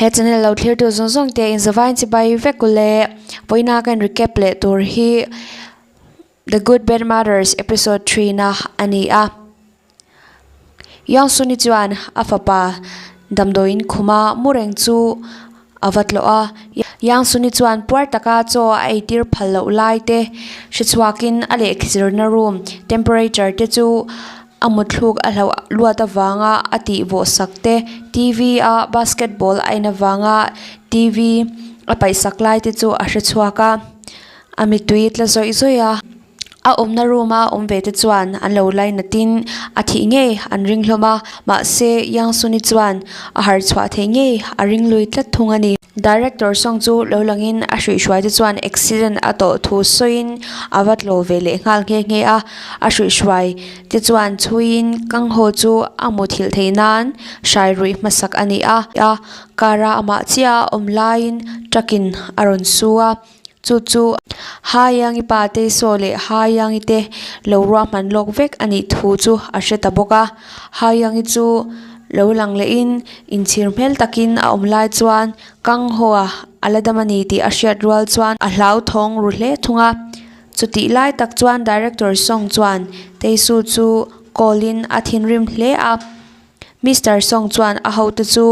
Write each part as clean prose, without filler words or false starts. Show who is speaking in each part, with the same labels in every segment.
Speaker 1: He channel lo thlirtu zawng zawng te inzavain chibai vek u le. Vawiina kan recap leh tur hi The Good Bad Mothers episode threena a ni a. Young Suni chuan a fapa damdawiin khuma mu reng chu a va tlawh a. Young Suni chuan puar taka chaw a eitir phal loh lai te hre chhuakin a lehkhizirna room temperature te chu a mutthluk a hlauh luat avanga a tih vawh sak te, T_V a basketball a en avanga T_V a paih sak lai te chu a hre chhuak a, a mittui tla zawih zawih a. A awmna room a awm ve te chuan an lo lainat in a thih ngei an ring hlawm a, mahse Yang Suni chuan a harh chhuah theih ngei a ring lui tlat thung a ni. Director sawng chu lo langin a hruihhruai te chuan accident a tawh thu sawiin a va tlaw ve leh nghal nghe nghe a, a hruihhruai te chuan chhuiin kang haw chu a muthilh theih nan hrai ruih hmasak a ni a, car a amah chiah a awm laiin truck in a rawn su a. Chu chu Haiangi pa te saw leh Haiangi te lo ruahman lawk vek a nih thu chu a hre ta bawk a. Haiangi chu lo lang lehin inchhir hmel takin a awm lai chuan kang haw a a la dam a ni tih a hriat rual chuan a hlauthawng ru hle thung a. Chutih lai tak chuan Director Song chuan Teisu chu call in a thinrim hle a. Mister Song chuan a hote chu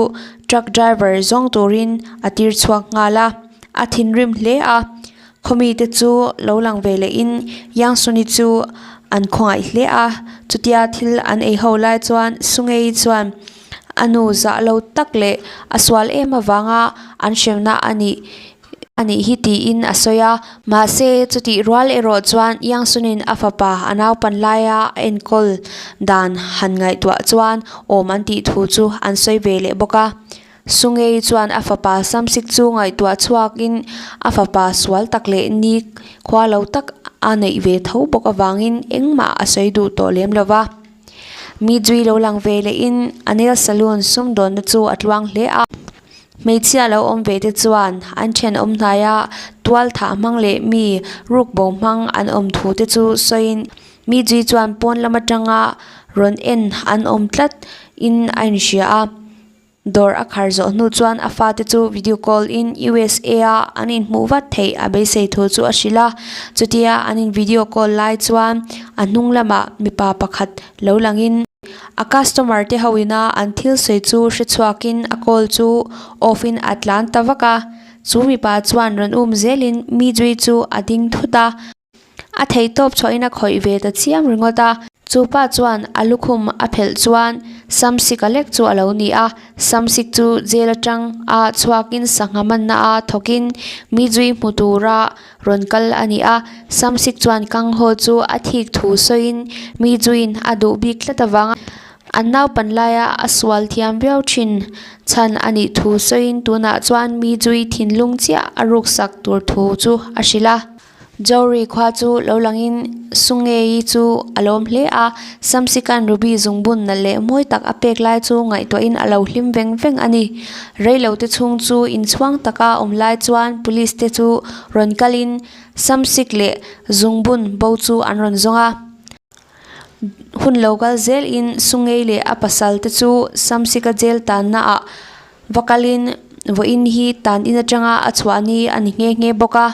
Speaker 1: truck driver zawng turin a tir chhuak nghal a, a thinrim hle a. Khawmite chu lo lang ve lehin Yang Suni chu an khawngaih hle a, chutia thil an ei ho lai chuan Sungei chuan a nu zah lo tak leh a sual em avanga an hremna a nih a nih hi tiin a sawi a. Mahse, chutih rual erawh chuan Yang Sunin a fapa a naupan laia a enkawl dan han ngaihtuah chuan awm an tih thu chu an sawi ve leh bawk a. Sungei chuan a fapa Samsik chu ngaihtuah chhuakin a fapa sual tak leh ni khua lo tak a neih ve tho bawk avangin engmah a sawi duh tawh lem lo va. Mi zui lo lang ve lehin a nail salon sumdawnna chu a tluang hle a. Hmeichhia lo awm ve te chuan an thenawm hnaia tual thah hmang leh mi ruk bo hmang an awm thu te chu sawiin mi zui chuan pawn lam atanga rawn en an awm tlat in a inhria a. Dawr a khar zawh hnu chuan a fate chu video call in USA a an inhmuh vat theih a beisei thu chu a hrilh a. Chutia an in video call lai chuan a hnung lamah mipa pakhat lo langin a customer te ho ina an thil sawi chu hre chhuakin a call chu off in a tlan ta vak a. Chu mipa chuan rawn um zelin mi zui chu a ding thut a. A theihtawp chhuahin a khawih ve ta chiam ringawt a. Chu pa chuan a lukhum a phelh chuan Samsika lek chu a lo ni a. Samsik chu jail atang a chhuakin sangha manna a thawkin mi zui hmu tura rawn kal a ni a. Samsik chuan Kanghaw chu a thik thu sawiin mi zuiin a duh bik tlat avanga an naupan laia a sual thiam viau thin chhan a nih thu sawiin tunah chuan mi zui thinlung chiah a ruksak tur thu chu a hrilh a. Jowri khua chu lo langin Sungei chu a lawm hle a, Samsikan Ruby zungbun nalh leh mawi tak a pek lai chu ngaihtuahin a lo hlim veng veng a ni. Reilote chhung chu inchhuang taka awm lai chuan police te chu rawn kalin Samsik leh zungbun bo chu an rawn zawng a. Hun lo kal zelin Sungei leh a pasal te chu Samsika jail tanna ah va kalin vawiin hi tan in atanga a chhuah ni a ni nghe nghe bawk a.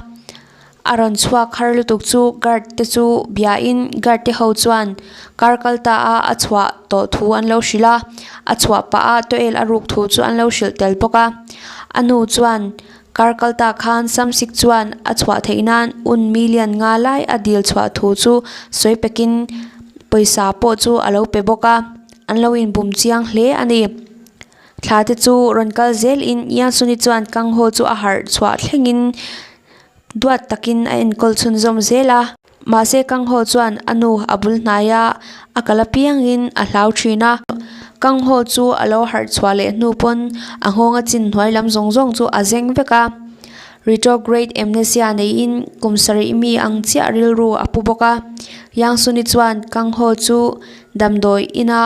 Speaker 1: A rawn chhuak har lutuk chu guard te chu biain guard te ho chuan car kal ta a a chhuah tawh thu an lo hrilh a, a chhuah pah a toel a ruk thu chu an lo hrilh tel bawk a. A nu chuan Kar kal ta khan Samsik chuan a chhuah theih nan un million nga lai a dil chhuah thu chu sawi pekin pawisa pawh chu a lo pe bawk a, an lo inbum chiang hle a ni. Thla te chu rawn kal zelin Yansuni chuan Kangho chu a harh chhuah thlengin duat takin a enkawl chhunzawm zel a. Mahse Kangho chuan a nu a bul hnai a, a kal apiangin a hlau thin a. Kangho chu a lo harh chhuah leh hnu pawn a nghawng a chin hnuai lam zawng zawng chu a zeng vek a. Retrograde amnesia neiin kum sarih mi ang chiah rilru a pu bawk a. Yang Suni chuan Kangho chu damdawi ina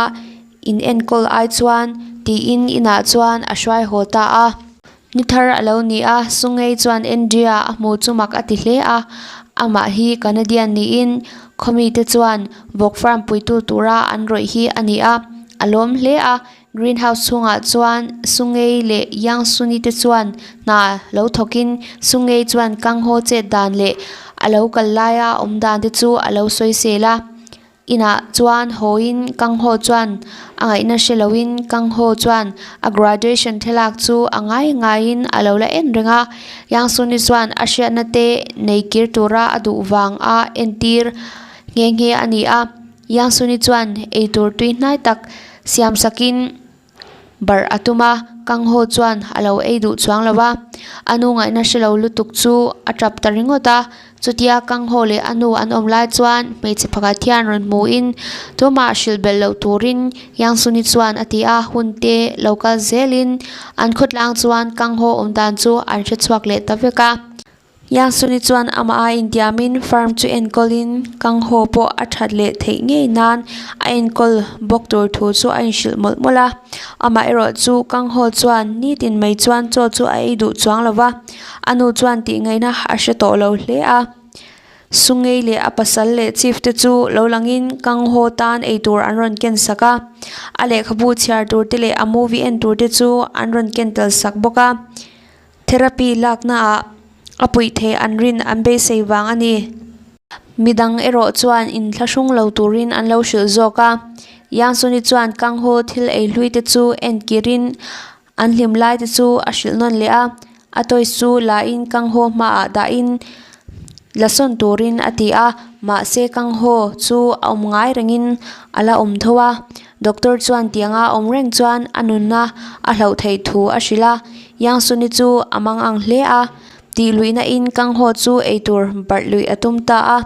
Speaker 1: in enkawl ai chuan tiin inah chuan a hruai haw ta a. Ni thar a lo ni a, Sungei chuan Andrea a hmu chu mak a ti hle a, amah hi Canadian niin khawmite chuan vawk farm puitu tura an rawih hi a ni a, a lawm hle a. Greenhouse chhungah chuan Sungei leh Yang Suni te chuan hna lo thawkin Sungei chuan Kangho chet dan leh a lo kal laia awm dan te chu a lo sawisel a. Inah chuan hawiin Kangho chuan a ngaihna hre loin Kangho chuan a graduation thlalak chu a ngai ngaiin a lo la en reng a. Yang Suni chuan a hriatna te nei kir tura a duh vang a entir nghe nghe a ni a. Yang Suni chuan eitur tui hnai tak siam sakin Barh a tum a, Kangho chuan a lo ei duh chuang lo a, a nu ngaihna hre lo lutuk chu a tap ta ringawt a. Chutia Kangho leh a nu an awm lai chuan hmeichhe pakhat hian rawn hmuhin tumah hrilh belh loh turin Yang Suni chuan a ti a, hun te lo kal zelin an khawtlang chuan Kangho awm dan chu an hre chhuak leh ta vek a. Yang Suni chuan amah a intiamin farm chu enkawlin Kangho pawh a that leh theih ngei nan a enkawl bawk tur thu chu a inhrilh mawlh mawlh a. Amah erawh chu Kangho chuan nitin mai chuan chaw chu a ei duh chuang lo va, a nu chuan tih ngaihna a hre tawh lo hle a. Sungei leh a pasal leh chief te chu lo langin Kangho tan eitur an rawn ken sak a, a lehkhabu chhiar tur te leh a movie en tur te chu an rawn ken tel sak bawk a. Therapy laknaah a puih theih an rin an beisei vang a ni. Midang erawh chuan inthlahrung lo turin an lo hrilh zawk a. Yang Suni chuan Kangho thil ei hlui te chu en kirin an hlim lai te chu a hrilh nawn leh a. A toys chu lain Kangho hmaah dahin la sawn turin a ti a, mahse Kangho chu a awm ngai rengin a la awm tho a. Doctor chuan tianga awm reng chuan a nunna a hlauh theih thu a hrilh a, Yang Suni chu a mang ang hle a, tih luihna in Kangho chu eitur barh luih a tum ta a,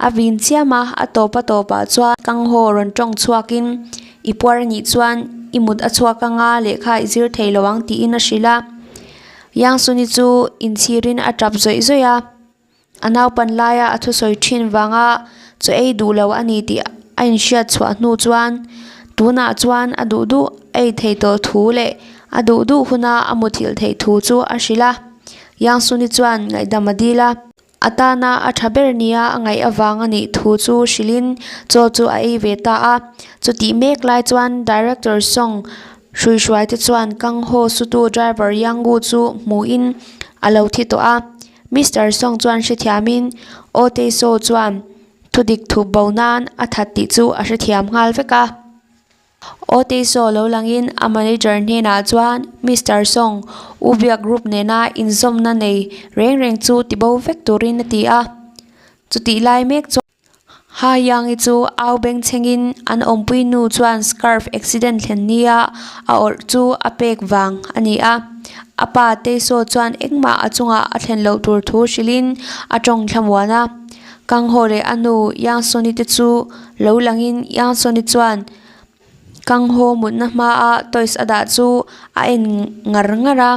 Speaker 1: a vin chiam a, a tawp a tawpah chuan Kangho rawn tawng chhuakin i puar anih chuan i mut a chhuak anga lehkha i zir thei lo ang tiin a hrilh a. Yang Suni chu inchhirin a tap zawih zawih a. A naupan laia a thusawi thin vanga chaw ei duh lo a ni tih a inhriat chhuah hnu chuan tunah chuan a duh duh ei thei tawh thu leh a duh duh huna a muthilh theih thu chu a hrilh a. Yang Suni chuan ngaihdam a dil a, a tana a tha ber nia a ngaih avang a nih thu chu hrilhin chaw chu a ei ve ta a. Chutih mek lai chuan Director Song hruihruaite chuan Kang Ho sutu driver Yang Gu chu hmuhin a lo thi tawh a. Mister Song chuan hrethiamin Oh Tae Soo chuan thudik thup bo nan a that tih chu a hrethiam nghal vek a. Oh Tae Soo lo langin a manager hnenah chuan Mister Song, U Biak Group nena inzawmna nei reng reng chu tibo vek turin a ti a. Chutih lai mek chuan. Ha Yang-i chu au beng chhengin an awmpui nu chuan scarf accident thlen nia a awrh chu a pek vang a ni a. A pa Teisaw chuan engmah a chungah a thlen loh tur thu hrilhin a tawng thlamuan a. Kang Ho leh a nu Yang Soni te chu lo langin Yang Soni chuan Kang Ho mutna hmaa toys a dah chu a en ngar ngar a.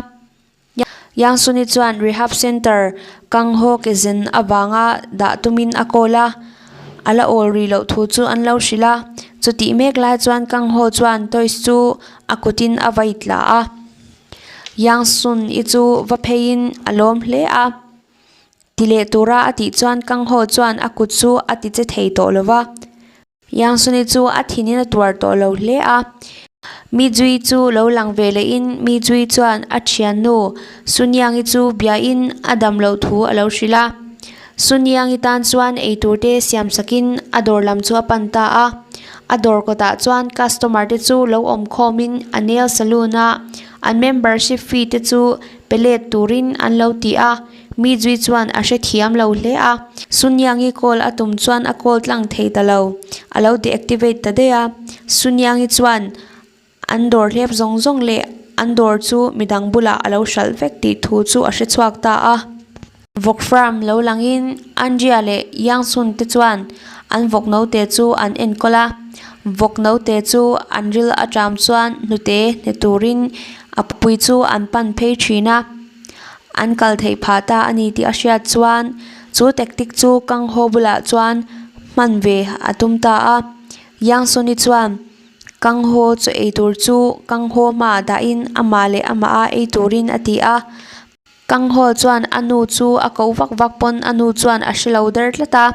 Speaker 1: Yang Suni chuan rehab centre Kang Ho ke zen avanga dah tumin a call a, a la awl rih loh thu chu an lo hrilh a. Chutih mek lai chuan Kang Ho chuan toys chu a kutin a vai tla a. Yang Sun i chu va pheiin a lawm hle a. Ti leh tura a tih chuan Kang Ho chuan a kut chu a ti che thei tawh lo va. Yang Suni chu a thinin a tuar tawh lo hle a. Mi Zui chu lo lang ve lehin Mi Zui chuan a thiannu Sun Yang-i chu biain a dam loh thu a lo hrilh a. Sun Yang-i tan chuan eitur te siam sakin a dawr lam chu a pan ta a. A dawr kawtah chuan customer te chu lo awm khawmin a nail saloon a an membership fee te chu pe let turin an lo ti a. Mi zui chuan a hrethiam lo hle a, Sunyangi call a tum chuan a call tlang thei ta lo, a lo deactivate ta daih a. Sunyangi chuan an dawr hlep zawng zawng leh an dawr chu midang bulah a lo hralh vek tih thu chu a hrechhuak ta a. Vawk farm lo langin Andrea leh Yang Sun te chuan an vawk note chu an enkawl a, vawk note chu an ril a ṭam chuan hnute hne turin a pui chu an pan phei ṭhin a. An kal theih phah ta a ni tih a hriat chuan chu tactic chu Kang Ho bulah chuan hman ve a tum ta a. Yang Suni chuan Kang Ho chaw ei tur chu Kang Ho hmaah dahin amah leh amah a ei turin a ti a. Kang Ho chuan a nu chu a koh vak vak pawn a nu chuan a hre lo der tlat a.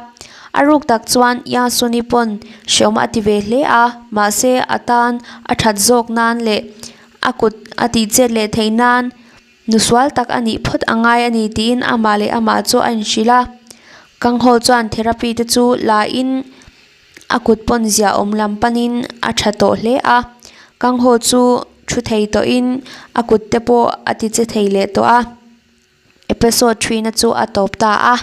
Speaker 1: A ruk tak chuan Yasuni pawn hreawm a ti ve hle a, mahse a tan a that zawk nan leh a kut a tih chet leh theih nan nusual tak a nih phawt a ngai a ni tiin amah leh amah chu a inhrilh a. Kangho chuan therapy te chu la in a kut pawn zia awm lam panin a tha tawh hle a. Kangho chu thu thei tawhin a kut te pawh a ti che thei leh tawh a. Episode threena chu a tawp ta a.